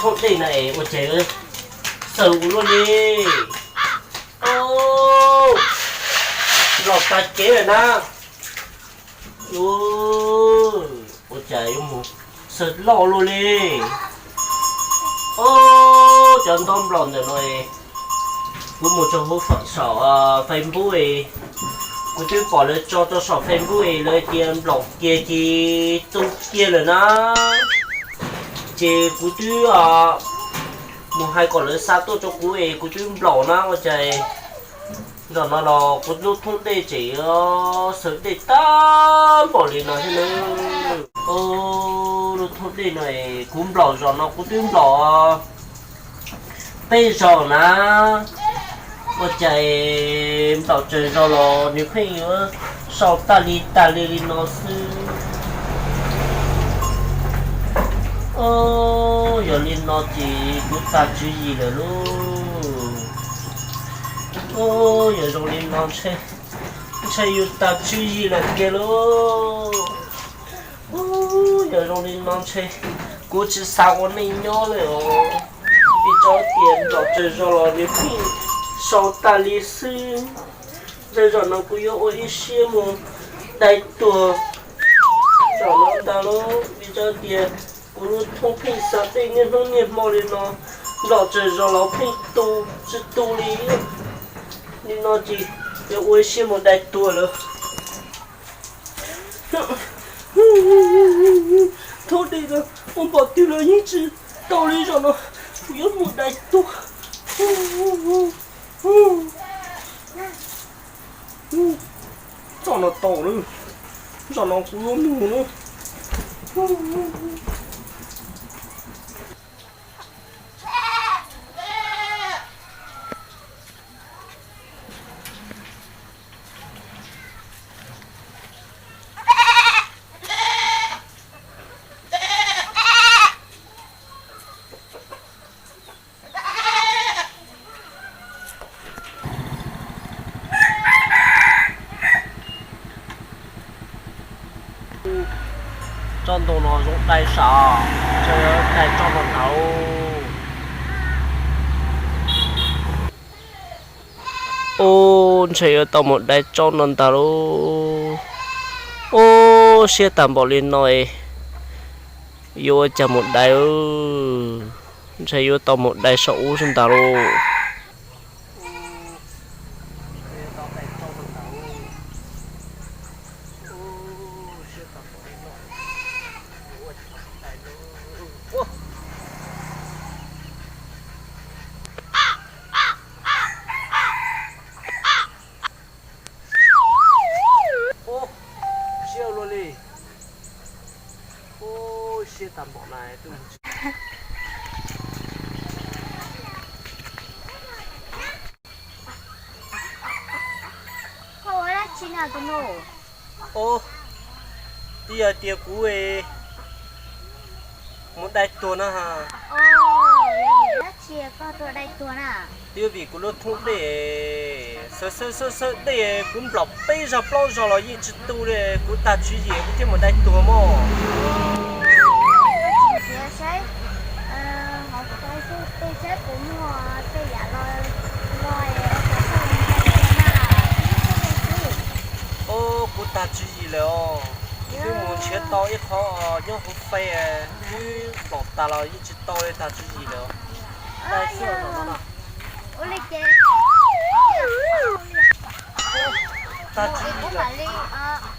Thoob dej no es ua cas xaws ua luaj li. Nplaum tag kev lawm na. Ua cas yuav mus xaws loj luaj li. Cov ntaub nplaum ntawm no, kuv mus tso hauv saum Facebook es, kuv twb pom lawv tso rau saum Facebook es lawv tias nplaum kiag ces tu kiag lawm na. Ces kuv twb mus hais kom lawv xa tuaj rau kuv es kuv twb nplaum na ua cas zaum no los kuv lub thoob dej tseem xaws dej tag npaum li no thiab na. Lub thoob dej no es kuv nplaum zaum no kuv twb nplaum peb zaug na, ua cas nplaum tsawg zaug los nws pheej yuav sau tag li tag li li no xwb. Yog li no ces kuv tag tswv yim lawm lauj. Yog zoo li no ntshe yus tag tswv yim lawm tiag lauj. Yog zoo li no ntshe kuv tsis xav ua neej nyob lawm os. Vim rau tias nplaum tsawg zaug los nws pheej sau tag li xwb. Ntshai zaum no kuv yuav ua ib siab mus dai tuag zaum no ntag lauj, vim rau tias kuv lub thoob pheej xaws dej niaj hnub niaj hmo li no, nplaum tsawg zaug los pheej tu tsis tu li. Nim no ces yuav ua ib siab mus dai tuag lawm. Thoob dej no ua npaum twg los yeej tsis tau li, zaum no kuv yuav mus dai tuag. Txoj no tau lawm, zaum no kuv yuav mus na. Tsob ntoo no zoo dai sav, ntshe dai tsob no ntag. Ub, ntshe yuav tau mus dai tsob no ntag lauj. Ub, siab tag npaum li no es yuav ua cas mus dai. Ntshe yuav tau mus dai saum ub xwb ntag lauj. Ub, siab luaj li. Ub, siab tag npaum na. Koj ua dab tsi no tus nus? Ub, twb yog tias kuv mus dai tuag na ha. Yog vim dab tsi koj tuaj dai tuag na? Twb yog vim kuv lub thoob dej, xawb xawb xawb xawb dej kuv nplaum peb zaug plaub zaug los yeej tsis tu li, kuv tag tswv yim kuv thiaj mus dai tuag mog. Koj tsis ntxiv saib hauv Facebook tej saib puas muaj tej yam los, los es ua kom koj mus dai tuag na, twb yog koj dai xwb. Ub, kuv tag tswv yim lawm os. Twb mus nrhiav tau ib qho nyob hauv fej, twb nplaum tas los yeej tsis tau li, tag tswv yim lawm. Ua li ces tag tswv yim lawm.